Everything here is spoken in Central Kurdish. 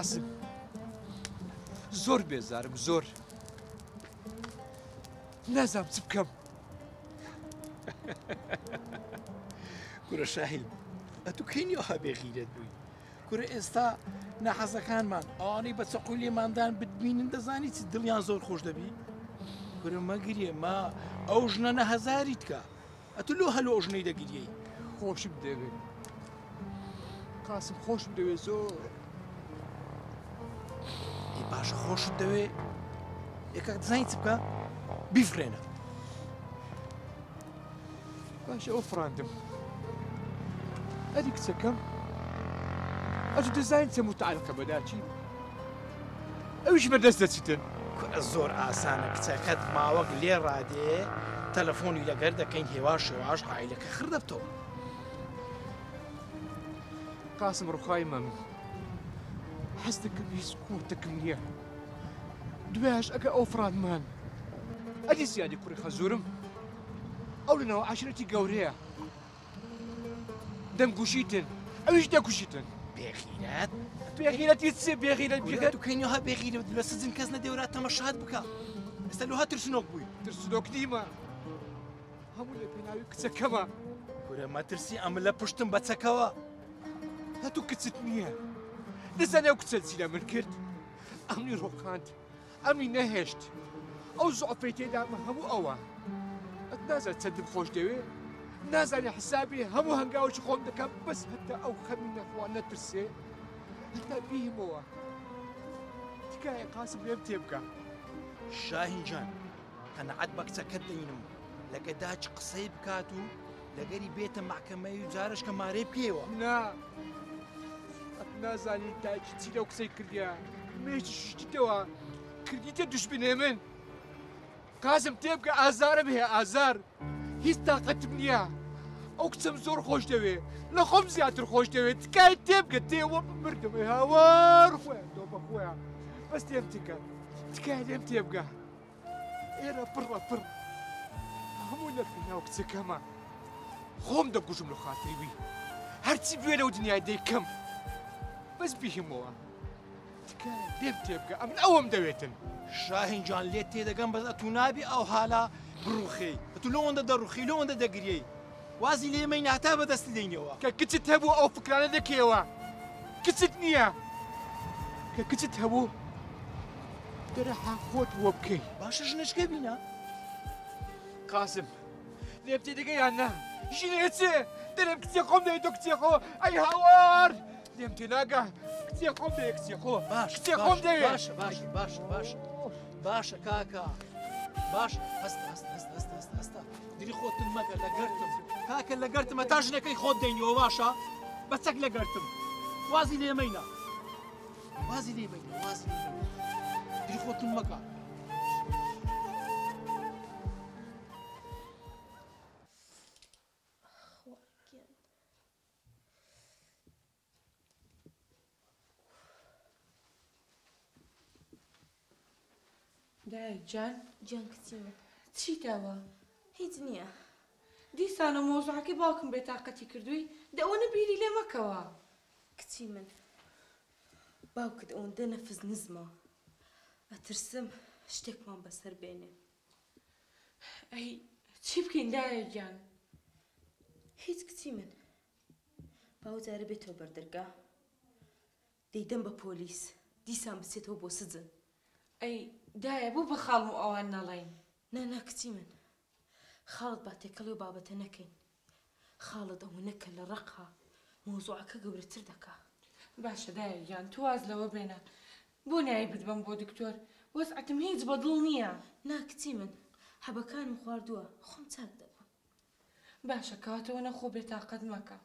قاسم زۆر بێزارم زۆر نازانم چ بکەم. کورە شاهین ئەتو کەی نیوها بێغیرەت بووی کورە ئێستا ناحەزەکانمان ئەوانەی بە چەقوی لێماندان بتبینن دەزانی چ دڵیان زۆر خۆش دەبی کورە مەگریێ ما ئەو ژنە نە هەزاری تکا ئەتو لۆ هەلۆ ئەو ژنەی دەگریەی خۆشم دەوێ قاسم خۆشم دەوێ زۆر ئەی باشە خۆشت دەوێ یەکە دەزانی چ بکە بیفرێنە باشە ئەو فراندم ئەری کچەکەم ئەتو دەزانین چە متعلقە بەداچی ئەویش بەدەست دەچیتن کورە زۆر ئاسانە کچەکەت ماوەک لێ ڕادێ تەلەفۆنی لەگەر دەکەین هێواش هێواش عایلەکە خڕ دەبتەوە. قاسم ڕوخای مەم حەز دەکەم هیچ قوتێکم نییە دوایش ئەگە ئەو فڕاندمان ئەدی زیادی کوڕی خەزورم ئەو لەناو عەشرەتی گەورەیە دەمگوشیتن ئەویش دەکوشیتن. بێغیرەت بێغیرەتی چ بێغیرەت بێغیرەت و کەینەوە بێغیرەت لە سجن کەس نەدێورا تەمەشات بکە ئێستا لۆها ترسنۆک بووی. ترسنۆک نیمە هەموو لە پێناوی کچەکەمە. کورە مەترسی ئەم لە پشتم بە چەکەوە. هەتوو کچت نییە دەزانێ ئەو کچە چی لە من کرد ئەمنی ڕۆقاند ئەمنی نەهێشت ئەو زوعفەی تێدامە هەموو ئەوە ئەت نازانێت چەندم خۆش دەوێ نازانێ حسابی هەموو هەنگاوێکی خۆم دەکەم بەس هەتا ئەو خەمی نەخوا نەترسێ هەتا بیهمەوە تکایە قاسم لێم تێبگە. شاهین جان قەناعەت بە کچەکەت دەینم لەگە داچ قسەی بکات و لەگەری بێتە مەحکەمەی و جارش کە مارەی بکەیەوە. نا ئەت نازانی دایکی چی لەو قسەی کردیە مێشکی شتیتەوە کردیتە دوژمنێ من. قازم تێبگە ئازارم هەیە ئازار هیچ تاقەتم نییە ئەو کچەم زۆر خۆش دەوێ لە خۆم زیاتر خۆش دەوێت تکای تێبگە تێوە مردم ئەی هاوار خۆیان تۆ بە خۆیان بەس لێم تکە تکای لێم تێبگە ئێرە پڕە پڕ هەموو لە پێناو کچەکەمە خۆم دەکوژم لە خاتری وی هەرچی بوێ لەو دنیای دەیکەم بەس بیهمەوە تکایە لێم تێبگە ئەمن ئەوەم دەوێتن. شاهین جان لێت تێدەگەم بەس ئەتوو نابی ئەوهالا بڕوخێی ئەتوو لۆوەندە دەڕوخێی لۆوەندە دەگریەی وازی لێ مەینە هەتا بەدەستی دێینەوە. کە کچت هەبوو ئەو فکرانە دەکەیەوە کچت نییە کە کچت هەبوو دەرەحا خۆت وە بکەی. باشە ژنەچکە بینە. قاسم لێم تێدەگەی یان نا ژنێ چێ دەرێم کچێ خۆم دەوێت تۆ کچێ خۆ ئەی هاوار لێم تێناگا کچێ خۆم دەوێ کچێ خۆ باش کچێ خۆم دەوێ باشە باشە باشە باشە باشە کاکە باش هەستە هەستە هەستە هەستە هەستە هەستە دری خۆتن مەکە لەگەرتم کاکە لەگەرتم هەتا ژنەکەی خۆت دەینەوە باشە بە چەک لەگەرتم وازی لێ مەینە وازی لێ مەینە وازی لێ مەینە دری خۆتن مەکە. خوا گیان. دایە گیان. گیان کچی من. چیتەوە؟ هیچ نییە. دیسانەوە مەوزوعەکەی باوکم بێتاقەتی کردووی، دە ئەوەنە بیری لێ مەکەوە. کچی من، باوکت ئەوەندە نەفس نزمە، ئەترسم شتێکمان بەسەر بێنێ. ئەی چی بکەین دایە گیان؟ هیچ کچی من، با ئەو جارە بێتەوە بەردەرگا، دەیدەم بە پۆلیس، دیسان بچێتەوە بۆ سجن. ئەی دایە بۆ بە خاڵم و ئەوان نەڵێین؟ نا نا کچی من، خاڵت با تێکەڵی ئەو بابەتە نەکەین، خاڵت ئەوەنە کەللە ڕەقە مەوزوعەکە گەورەتر دەکا. باشە دایە گیان تۆ واز لەوە بێنە، بۆ نایەی بتبەم بۆ دکتۆر، وەزعتم هیچ بە دڵ نییە. نا کچی من، حەبەکانم خواردووە، خۆم چاک دەبم. باشە کەواتە وەنە خۆ بێتاقەت مەکە.